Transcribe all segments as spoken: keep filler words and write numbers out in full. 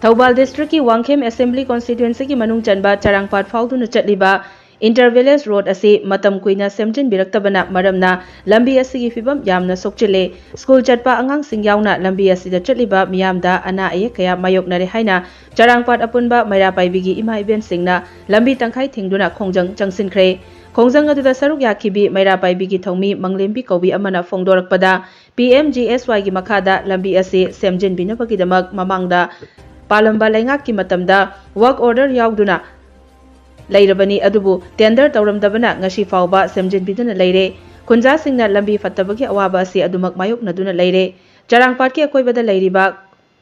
ꯊꯧꯕꯥꯜ ꯗꯤꯁꯇ꯭ꯔꯤꯛꯀꯤ ꯋꯥꯡꯈꯦꯝ ꯑꯦꯁꯦꯝꯕ꯭ꯂꯤ ꯀꯣꯟꯁꯇꯤꯇ꯭ꯋꯦꯟꯁꯤꯒꯤ ꯃꯅꯨꯡ ꯆꯟꯕ ꯆꯔꯥꯡꯄꯥꯠ ꯐꯥꯎꯗꯨꯅ ꯆꯠꯂꯤꯕ ꯏꯟꯇꯔ ꯚꯤꯂꯦꯖ ꯔꯣꯗ ꯑꯁꯤ ꯃꯇꯝ ꯀꯨꯏꯅ ꯁꯦꯝꯖꯤꯟꯕꯤꯔꯛꯇꯕꯅ ꯃꯔꯝꯅ ꯂꯝꯕꯤ ꯑꯁꯤꯒꯤ ꯐꯤꯕꯝ ꯌꯥꯝꯅ ꯁꯣꯛꯆꯤꯜꯂꯦ꯫ ꯁ꯭ꯀꯨꯜ ꯆꯠꯄ ꯑꯉꯥꯡꯁꯤꯡ ꯌꯥꯎꯅ ꯂꯝꯕꯤ ꯑꯁꯤꯗ ꯆꯠꯂꯤꯕ ꯃꯤꯌꯥꯝꯗ ꯑꯅꯥ ꯑꯌꯦꯛ ꯀꯌꯥ ꯃꯥꯌꯣꯛꯅꯔꯦ ꯍꯥꯏꯅ ꯆꯔꯥꯡꯄꯥꯠ ꯑꯄꯨꯟꯕ ꯃꯩꯔꯥ ꯄꯥꯏꯕꯤꯒꯤ ꯏꯃꯥ ꯏꯕꯦꯟꯁꯤꯡꯅ ꯂꯝꯕꯤ ꯇꯪꯈꯥꯏ ꯊꯤꯡꯗꯨꯅ ꯈꯣꯡꯖꯪ ꯆꯪꯁꯤꯟꯈ꯭ꯔꯦ꯫ ꯈꯣꯡꯖꯪ ꯑꯗꯨꯗ ꯁꯔꯨꯛ ꯌꯥꯈꯤꯕꯤ ꯃꯩꯔꯥ ꯄꯥꯏꯕꯤꯒꯤ ꯊꯧꯃꯤ ꯃꯪꯂꯦꯝꯕꯤ ꯀꯧꯕꯤ ꯑꯃꯅ ꯐꯣꯡꯗꯣꯔꯛꯄꯗ, ꯄꯤ ꯑꯦꯝ ꯖꯤ ꯑꯦꯁ ꯋꯥꯏꯒꯤ ꯃꯈꯥꯗ ꯂꯝꯕꯤ ꯑꯁꯤ ꯁꯦꯝꯖꯤꯟꯕꯤꯅꯕꯒꯤꯗꯃꯛ ꯃꯃꯥꯡꯗ ꯄꯥꯜꯂꯝꯕ ꯂꯩꯉꯥꯛꯀꯤ ꯃꯇꯝꯗ ꯋꯥꯔꯛ ꯑꯣꯔꯗꯔ ꯌꯥꯎꯗꯨꯅ ꯂꯩꯔꯕꯅꯤ, ꯑꯗꯨꯕꯨ ꯇꯦꯟꯗꯔ ꯇꯧꯔꯝꯗꯕꯅ ꯉꯁꯤ ꯐꯥꯎꯕ ꯁꯦꯝꯖꯤꯟꯕꯤꯗꯅ ꯂꯩꯔꯦ꯫ ꯈꯨꯟꯖꯥꯁꯤꯡꯅ ꯂꯝꯕꯤ ꯐꯠꯇꯕꯒꯤ ꯑꯋꯥꯕ ꯑꯁꯤ ꯑꯗꯨꯃꯛ ꯃꯥꯌꯣꯛꯅꯗꯨꯅ ꯂꯩꯔꯦ꯫ ꯆꯔꯥꯡꯄꯥꯠꯀꯤ ꯑꯀꯣꯏꯕꯗ ꯂꯩꯔꯤꯕ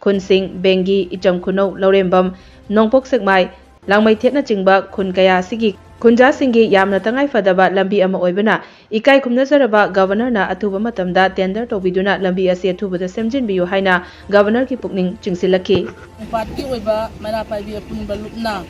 ꯈꯨꯟꯁꯤꯡ ꯕꯦꯡꯒꯤ, ꯏꯆꯝ ꯈꯨꯅꯧ, ꯂꯧꯔꯦꯝꯕꯝ, ꯅꯣꯡꯄꯣꯛ ꯁꯦꯛꯃꯥꯏ, ꯂꯥꯡꯃꯩꯊꯦꯠꯅꯆꯤꯡꯕ ꯈꯨꯟ ꯀꯌꯥ ꯑꯁꯤꯒꯤ ꯈꯨꯟꯖꯥꯁꯤꯡꯒꯤ ꯌꯥꯝꯅ ꯇꯉꯥꯏ ꯐꯗꯕ ꯂꯝꯕꯤ ꯑꯃ ꯑꯣꯏꯕꯅ ꯏꯀꯥꯏ ꯈꯨꯝꯅꯖꯔꯕ ꯒꯕꯔꯅꯔꯅ ꯑꯊꯨꯕ ꯃꯇꯝꯗ ꯇꯦꯟꯗꯔ ꯇꯧꯕꯤꯗꯨꯅ ꯂꯝꯕꯤ ꯑꯁꯤ ꯑꯊꯨꯕꯗ ꯁꯦꯝꯖꯤꯟꯕꯤꯌꯨ ꯍꯥꯏꯅ ꯒꯕꯔꯅꯔꯒꯤ ꯄꯨꯛꯅꯤꯡ ꯆꯤꯡꯁꯤꯜꯂꯛꯈꯤ꯫ ꯄꯥꯠꯀꯤ ꯑꯣꯏꯕ ꯃꯩꯔꯥ ꯄꯥꯏꯕꯤ ꯑꯄꯨꯟꯕ ꯂꯨꯞꯅ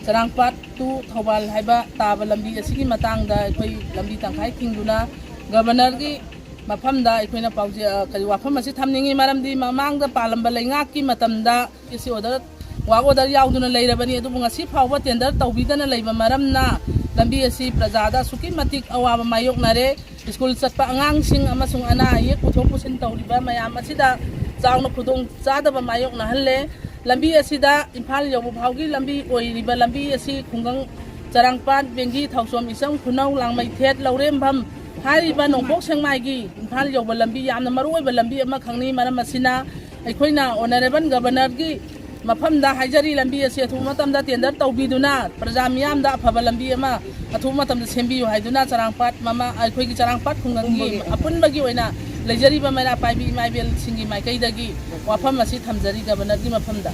ꯆꯔꯥꯡꯄꯥꯠ to ꯊꯧꯕꯥꯜ ꯍꯥꯏꯕ ꯇꯥꯕ ꯂꯝꯕꯤ ꯑꯁꯤꯒꯤ ꯃꯇꯥꯡꯗ ꯑꯩꯈꯣꯏ ꯂꯝꯕꯤ ꯇꯪꯈꯥꯏ ꯊꯤꯡꯗꯨꯅ ꯒꯕꯔꯅꯔꯒꯤ ꯃꯐꯝꯗ ꯑꯩꯈꯣꯏꯅ ꯄꯥꯎꯖꯦ-, ꯑ, ꯀꯔꯤ ꯋꯥꯐꯝ ꯑꯁꯤ ꯊꯝꯅꯤꯡꯉꯤ, ꯃꯔꯝꯗꯤ ꯃꯃꯥꯡꯗ ꯄꯥꯜꯂꯝꯕ ꯂꯩꯉꯥꯛꯀꯤ ꯃꯇꯝꯗ ꯁꯤ ꯑꯣꯔꯗꯔ, ꯋꯥꯔꯛ ꯑꯣꯔꯗꯔ ꯌꯥꯎꯗꯨꯅ ꯂꯩꯔꯕꯅꯤ, ꯑꯗꯨꯕꯨ ꯉꯁꯤ ꯐꯥꯎꯕ ꯇꯦꯟꯗꯔ ꯇꯧꯕꯤꯗꯅ ꯂꯩꯕ ꯃꯔꯝꯅ ꯂꯝꯕꯤ ꯑꯁꯤ ꯄ꯭ꯔꯖꯥꯗ ꯑꯁꯨꯛꯀꯤ ꯃꯇꯤꯛ ꯑꯋꯥꯕ ꯃꯥꯌꯣꯛꯅꯔꯦ꯫ ꯁ꯭ꯀꯨꯜ ꯆꯠꯄ ꯑꯉꯥꯡꯁꯤꯡ ꯑꯃꯁꯨꯡ ꯑꯅꯥ ꯑꯌꯦꯛ ꯄꯨꯊꯣꯛ ꯄꯨꯁꯤꯟ ꯇꯧꯔꯤꯕ ꯃꯌꯥꯝ ꯑꯁꯤꯗ ꯆꯥꯎꯅ ꯈꯨꯗꯣꯡ ꯆꯥꯗꯕ ꯃꯥꯌꯣꯛꯅꯍꯜꯂꯦ꯫ ꯂꯝꯕꯤ ꯑꯁꯤꯗ ꯏꯝꯐꯥꯜ ꯌꯧꯕ ꯐꯥꯎꯒꯤ ꯂꯝꯕꯤ ꯑꯣꯏꯔꯤꯕ ꯂꯝꯕꯤ ꯑꯁꯤ ꯈꯨꯡꯒꯪ ꯆꯔꯥꯡꯄꯥꯠ, ꯕꯦꯡꯒꯤ, ꯊꯥꯎꯁꯣꯝ, ꯏꯆꯝ ꯈꯨꯅꯧ, ꯂꯥꯡꯃꯩꯊꯦꯠ, ꯂꯧꯔꯦꯝꯕꯝ ꯍꯥꯏꯔꯤꯕ ꯅꯣꯡꯄꯣꯛ ꯁꯦꯛꯃꯥꯏꯒꯤ ꯏꯝꯐꯥꯜ ꯌꯧꯕ ꯂꯝꯕꯤ ꯌꯥꯝꯅ ꯃꯔꯨ ꯑꯣꯏꯕ ꯂꯝꯕꯤ ꯑꯃꯈꯛꯅꯤ꯫ ꯃꯔꯝ ꯑꯁꯤꯅ ꯑꯩꯈꯣꯏꯅ ꯑꯣꯅꯔꯦꯕꯜ ꯒꯕꯔꯅꯔꯒꯤ ꯃꯐꯝꯗ ꯍꯥꯏꯖꯔꯤ, ꯂꯝꯕꯤ ꯑꯁꯤ ꯑꯊꯨꯕ ꯃꯇꯝꯗ ꯇꯦꯟꯗꯔ ꯇꯧꯕꯤꯗꯨꯅ ꯄ꯭ꯔꯖꯥ ꯃꯤꯌꯥꯝꯗ ꯑꯐꯕ ꯂꯝꯕꯤ ꯑꯃ ꯑꯊꯨꯕ ꯃꯇꯝꯗ ꯁꯦꯝꯕꯤꯌꯨ ꯍꯥꯏꯗꯨꯅ ꯆꯔꯥꯡꯄꯥꯠ ꯃꯃꯥ, ꯑꯩꯈꯣꯏꯒꯤ ꯆꯔꯥꯡꯄꯥꯠ ꯈꯨꯡꯒꯪꯒꯤ ꯑꯄꯨꯟꯕꯒꯤ ꯑꯣꯏꯅ ꯂꯩꯖꯔꯤꯕ ꯃꯩꯔꯥ ꯄꯥꯏꯕꯤ ꯏꯃꯥ ꯏꯕꯦꯜꯁꯤꯡꯒꯤ ꯃꯥꯏꯀꯩꯗꯒꯤ ꯋꯥꯐꯝ ꯑꯁꯤ ꯊꯝꯖꯔꯤ ꯒꯕꯔꯅꯔꯒꯤ ꯃꯐꯝꯗ꯫